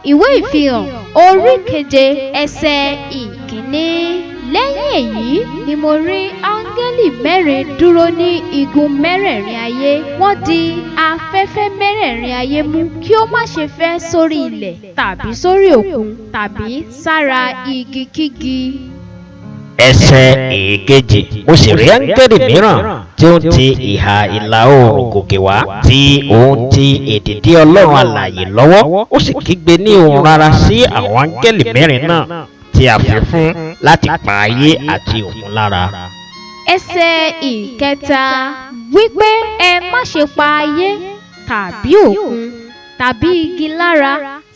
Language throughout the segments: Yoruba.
Ìwé Ìfihàn orí 7 ẹsẹ̀ 1. Lẹ́yìn èyí ni mo rí áńgẹ́lì mẹ́rin dúró ní igun mẹ́rẹ̀ẹ̀rin ayé. Wọ́n di afẹ́fẹ́ mẹ́rẹ̀ẹ̀rin ayé mú kí ó má ṣe fẹ́ sórí ilẹ̀ tàbí sórí òkun tàbí sára igikígi. Ẹsẹ̀ 2. Mo sì rí áńgẹ́lì mìíràn tí ó ń ti ìhà ìlà oòrùn gòkè wá, tí òun ti èdìdì Ọlọ́run alààyè lọ́wọ́. Ó sì kígbe ní ohùn rara sí àwọn áńgẹ́lì mẹ́rin náà tí a fi fún láti pa ayé àti òkun lára. Ẹsẹ̀ 3 wípé ẹ má ṣe pa ayé tàbí òkun tàbí igi lára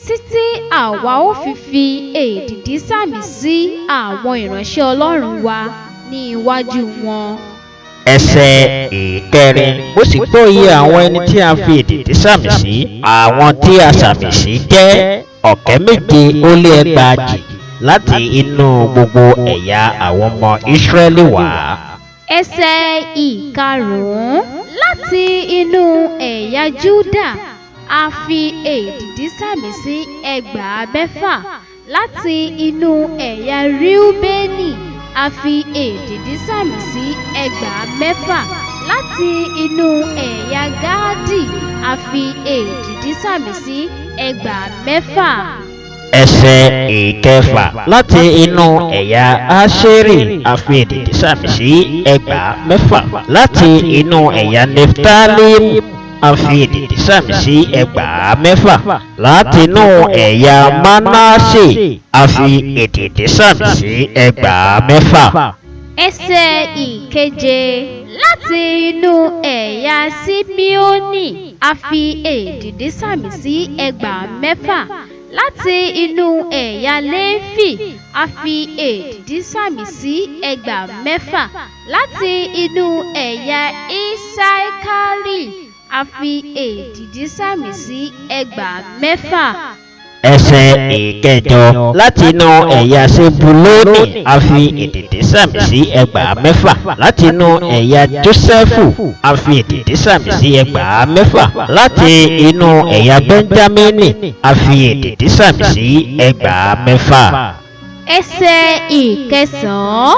títí àwa ó fi fi èdìdì sàmì sí àwọn ìránṣẹ́ Ọlọ́run wa ní iwájú wọn. Ẹsẹ̀ 4. Mo sì gbọ́ iye àwọn ẹni tí a fi èdìdì sàmì sí. Àwọn tí a sàmì sí jẹ́ 447,000 láti inú gbogbo ẹ̀yà àwọn ọmọ Ísírẹ́lì wá. Ẹsẹ̀ 5. Láti inú ẹ̀yà Júdà a fi èdìdì sàmì sí 6,000. Láti inú ẹ̀yà Ríúbẹ́nì a fi èdìdì sàmì sí 6,000. Láti inú ẹ̀yà Gáádì a fi èdìdì sàmì sí 6,000. Ẹsẹ̀ 6. Láti inú ẹ̀yà Áṣérì a fi èdìdì sàmì sí 6,000. Láti inú ẹ̀yà Nẹftálímù a fi èdìdì sàmì sí 6,000. Láti inú ẹ̀yà Mánásè a fi èdìdì sàmì sí 6,000. Ẹsẹ̀ 7. Láti inú ẹ̀yà Símíónì a fi èdìdì sàmì sí 6,000. Láti inú ẹ̀yà Léfì a fi èdìdì sàmì sí 6,000. Láti inú ẹ̀yà Ísákárì a fi èdìdì sàmì sí 6,000. Ẹsẹ̀ 8. Láti inú ẹ̀yà Sebulónì a fi èdìdì sàmì sí 6,000. Láti inú ẹ̀yà Jósẹ́fù a fi èdìdì sàmì sí 6,000. Láti inú ẹ̀yà Bẹ́ńjámínì a fi èdìdì sàmì sí 6,000. Ẹsẹ̀ 9.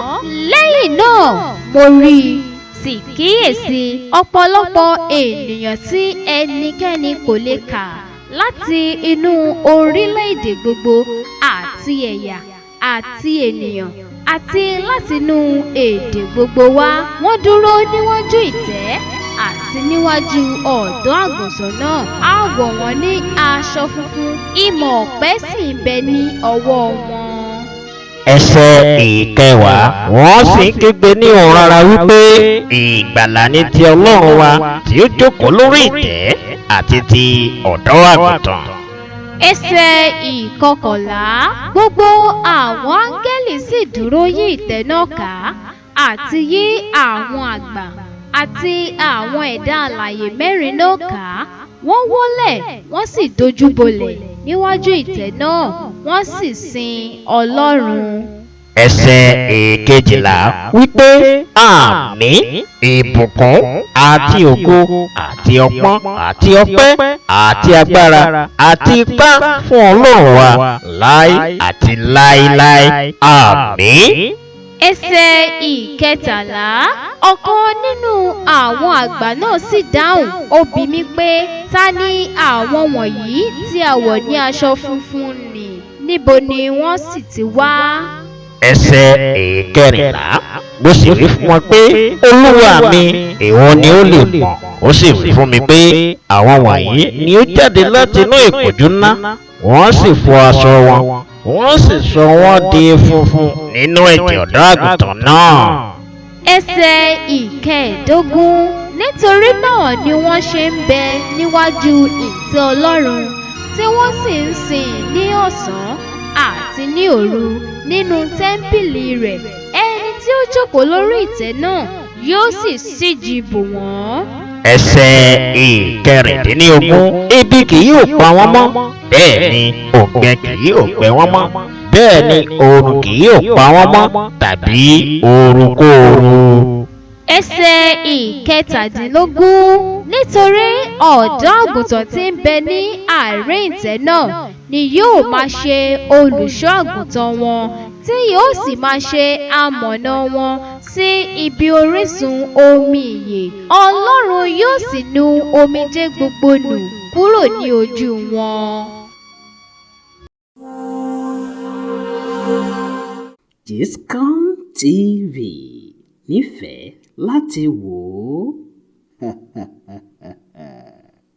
Lẹ́yìn náà mo rí i, sì kíyèsí ọ̀pọ̀lọpọ̀ ènìyàn tí ẹnikẹ́ni kò lè kà láti inú orílẹ̀-èdè gbogbo àti ẹ̀yà àti ènìyàn àti látinú èdè gbogbo wá. Wọ́n dúró níwájú ìtẹ́ àti níwájú ọ̀dọ́ àgùntàn náà. A wọ̀ wọ́n ní aṣọ funfun, ìmọ̀ ọ̀pẹ sì ń bẹ ní ọwọ́ wọn. Ẹsẹ̀ 10. Wọ́n sì ń kígbe ní ohùn rara wípé ìgbàlà ni ti Ọlọ́run wa tí ó jókòó lórí ìtẹ́ àti ti ọ̀dọ́ àgùntàn. Ẹsẹ̀ 11. Gbogbo àwọn áńgẹ́lì sì dúró yí ìtẹ́ náà ká àti yí àwọn àgbà àti àwọn ẹ̀dá alààyè mẹ́rin náà ká. Wọ́n wólẹ̀ wọ́n sì dojúbolẹ̀ níwájú ìtẹ́ náà, wọ́n sì sin Ọlọ́run. Ẹsẹ̀ 12 wípé àmín, ìbùkún àti ògo àti ọpọ́n àti ọpẹ́ àti agbára àti ipá fún Ọlọ́run wa láé àti láéláé. Àmín. Ẹsẹ̀ 13. Ọ̀kan nínú àwọn àgbà náà sì dáhùn, ó bi mí pé, ta ni àwọn wọ̀nyí tí a wọ̀ ní aṣọ funfun nì? Níbo ni wọ́n sì ti wá? Ẹsẹ̀ 14. Mo sì wí fún wọn pé, Olúwa mi, ìwọ ni ó lè mọ̀. Ó sì wí fún mi pé, àwọn wọ̀nyí ni ó jáde láti inú ìpọ́njú ńlá, wọ́n sì fọ aṣọ wọn, wọ́n sì sọ wọ́n di funfun nínú ẹ̀jẹ̀ ọ̀dọ́ àgùntàn náà. Ẹsẹ̀ 15. Nítorí náà ni wọ́n ṣe ń bẹ níwájú ìtẹ́ Ọlọ́run, tí wọ́n sì ń sìn ní ọ̀sán àti ní òru nínú tẹ́ḿpìlì rẹ̀. Ẹni tí ó jókòó lórí ìtẹ́ náà yóò sì ṣíji bò wọ́n. Ẹsẹ̀ 16. Ebi kì yóò pa wọ́n mọ́, bẹ́ẹ̀ ni òǹgbẹ kì yóò gbẹ wọ́n mọ́, bẹ́ẹ̀ ni oòrùn kì yóò pa wọ́n mọ́ tàbí orunkóoru. Ẹsẹ̀ ìkẹtàdínlógún. Nítorí ọ̀dọ́ àgùntàn tí ń bẹ ní àárín ìtẹ́ náà ni yóò máa ṣe olùṣọ́ àgùntàn wọn, tí yóò sì máa ṣe amọ̀nà wọn sí ibi orísun omi ìyè. Ọlọ́run yóò sì nu omijé gbogbo nù kúrò ní ojú wọn. Gistcom TV nífẹ̀ẹ́ láti wò ó.